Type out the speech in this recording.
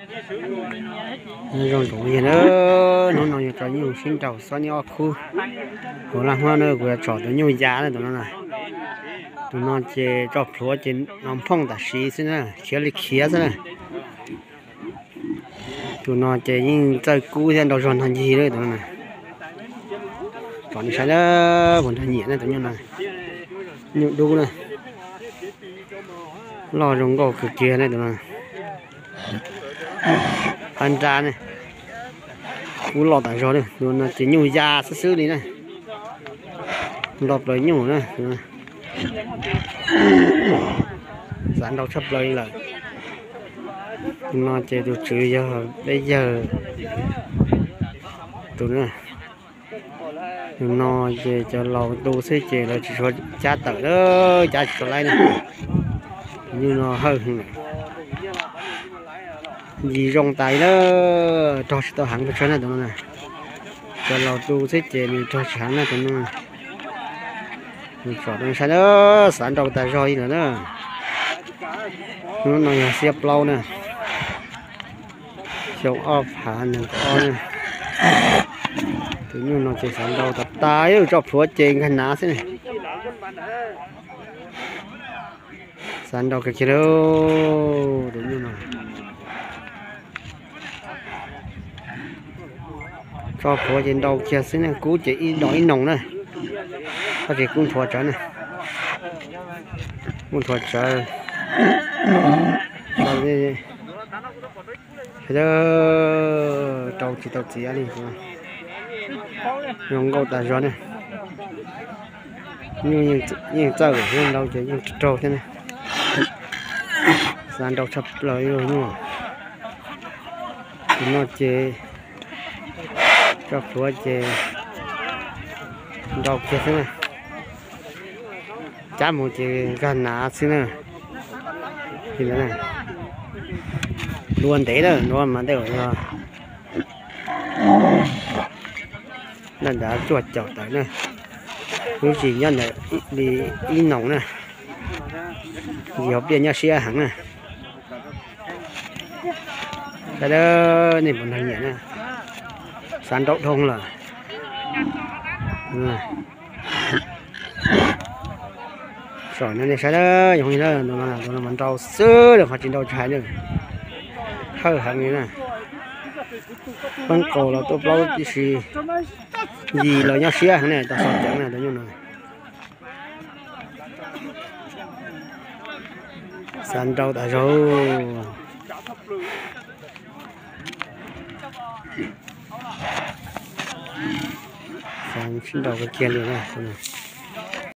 Zoo nkaus yog na, hnub no yuav tso nyuj sib nraus xob nyob ob khub. Hauv laj hmab na kuv yuav tsom tus nyuj ya na tus no na. Tus no ces tso plhuav ces no phooj tam sim xwb na, khiav li khiav xwb na. Tus no ces yeej txawj kub thiab nrau zog nrog ncig lawm tus no na. Tsom nej saib na, puas nrog nyiam na tus nyuj no. Nyuj dub na. Loj zoo nkauj kawg kiag na tus no. Phab nrab ne, kub loj tas zog na, tus no ces nyuj ya xwb xwb li na. Nto plaws nyuj na. Xav nrau tshaj plaws li lawm. Tus no ces tus tswv yog peb yawg tus na. Tus no ces cov laus tu xwb ces lawv tsis tshua cab tawm lawm, cab tsis tshua laib na. Tus nyuj no hawj heev lawm. Ncig zoo tas li na, rog tsis tau heev pes tsawg na tus no na. Cov laus tu xwb ces nws rog tsis heev na tus no. Nws tsom rau saib na, xav nrau tas zog li lawm na. Hnub no yog xiab plaub na, xyoo ob phav nees nkaum ob na. Tus nyuj no ces xav nrau tas tas, tso plhuav ces nkag nav xwb ne. Xav nrau kiag kiag lauj, tus nyuj no. Tso plhuav ces nrau kiag xwb na, kub ces ib dos ib noog na. Tab sis kub nthuav tsawv na. Kub nthuav tsawv. Rau tsis tau txiav li. Zoo nkauj tas zog ne. Nyuj yeej txawj, yeej nrau ces yeej raug thiab ne. Xav nrau tshaj plaws li nyuj. Tus no ces tso plhuav ces nrau kiag xwb na. Cab mus ces nkag nav xwb na. Dua ntev lawm, dua mas tej zaum yog naj nrad cuaj caum tawm na. Lub zis nyob ntawm li ib noog na. Zis hauv pliaj nyob siab heev na. Saib dab, nej puas nrog nyiam na. Xav nrau dhau lawm. Saum no nej saib dab, yog li na, tus no mas nrau xwb, qhov tsis nrau tsis hais na. Hawj heev li na. Pab qaus los tuaj plaub tib si, yis los nyob siab heev na, tau xaus ceev na tus nyuj no. Xav nrau tas zog. Xav sib nrau kiag li na.